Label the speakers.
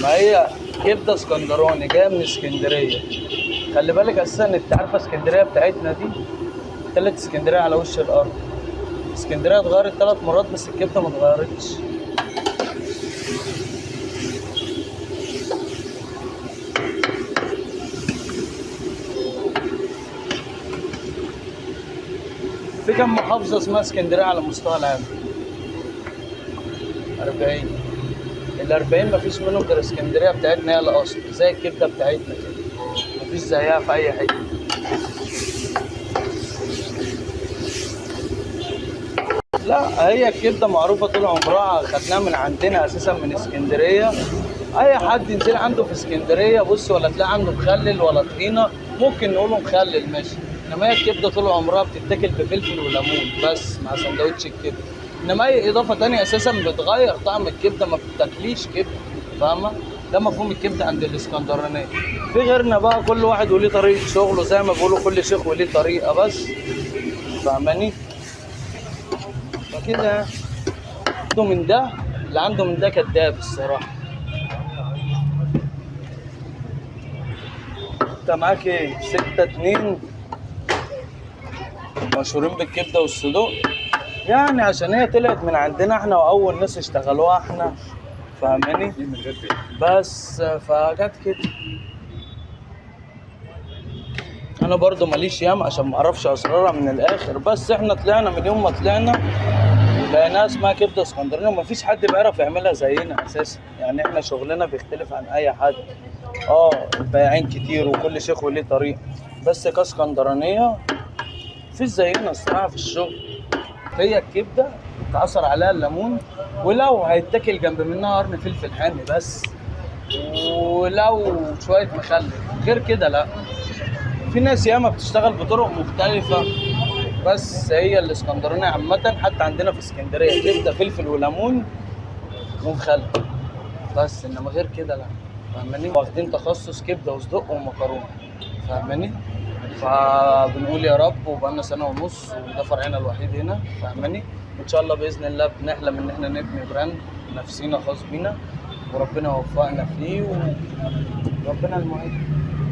Speaker 1: ما هي كبده اسكندراني جاية من اسكندريه. خلي بالك اساسا، انت عارفه اسكندرية بتاعتنا دي تلت اسكندرية على وش الارض. اسكندرية اتغيرت 3 مرات بس الكبده ما اتغيرتش. في كم محافظة اسمها اسكندرية على مستوى العالم؟ 40. ال 40 مفيش منهم غير اسكندرية بتاعتنا، هي الاصل، زي الكبده بتاعتنا كده، مفيش زيها في اي حتة. لا هي الكبده معروفة طول عمرها، خدناها من عندنا اساسا من اسكندريه. اي حد ينزل عنده في اسكندرية بص، ولا تلاقي عنده مخلل ولا طحينه، ممكن نقوله مخلل ماشي، انما هي الكبده طول عمرها بتتاكل بفلفل وليمون بس مع سندوتش الكبده. انما اي اضافه تانية اساسا بتغير طعم الكبده، ما بتاكليش كبده، فاهمه؟ ده مفهوم الكبده عند الاسكندرانية. في غيرنا بقى كل واحد وليه طريقه شغله، زي ما بيقولوا كل شيخ وليه طريقه، بس فاهماني؟ فكده عنده من ده، اللي عنده من ده كداب الصراحة. انت معاك ايه؟ 6-2. مشهورين بالكبدة والصدوق، يعني عشان هي طلعت من عندنا احنا واول ناس اشتغلوها احنا، فاهماني؟ بس فجت كده. انا برضو ماليش يام عشان ما اعرفش اسرارها من الاخر، بس احنا طلعنا من يوم ما طلعنا لقيناها اسمها كبده اسكندرانيه، ومفيش حد بيعرف يعملها زينا اساسا. يعني احنا شغلنا بيختلف عن اي حد. البياعين كتير وكل شيخ وليه طريقه، بس كاسكندرانيه مفيش زينا الصراحة في الشغل. هي الكبده اتعصر عليها الليمون، ولو هيتاكل جنب منها قرن فلفل حامي بس، ولو شوية مخلل، غير كده لا. في ناس ياما بتشتغل بطرق مختلفة، بس هي الاسكندرانية عامة حتى عندنا في اسكندرية كبدة فلفل وليمون ومخلل بس، انما غير كده لا، فاهماني؟ واخدين تخصص كبدة وصدق ومكرونة، فاهماني؟ فبنقول يا رب، وبقالنا 1.5 سنة وده فرعنا الوحيد هنا، فاهماني؟ وان شاء الله باذن الله بنحلم ان احنا نبني brand نفسينا خاص بينا، وربنا يوفقنا فيه، وربنا المعين.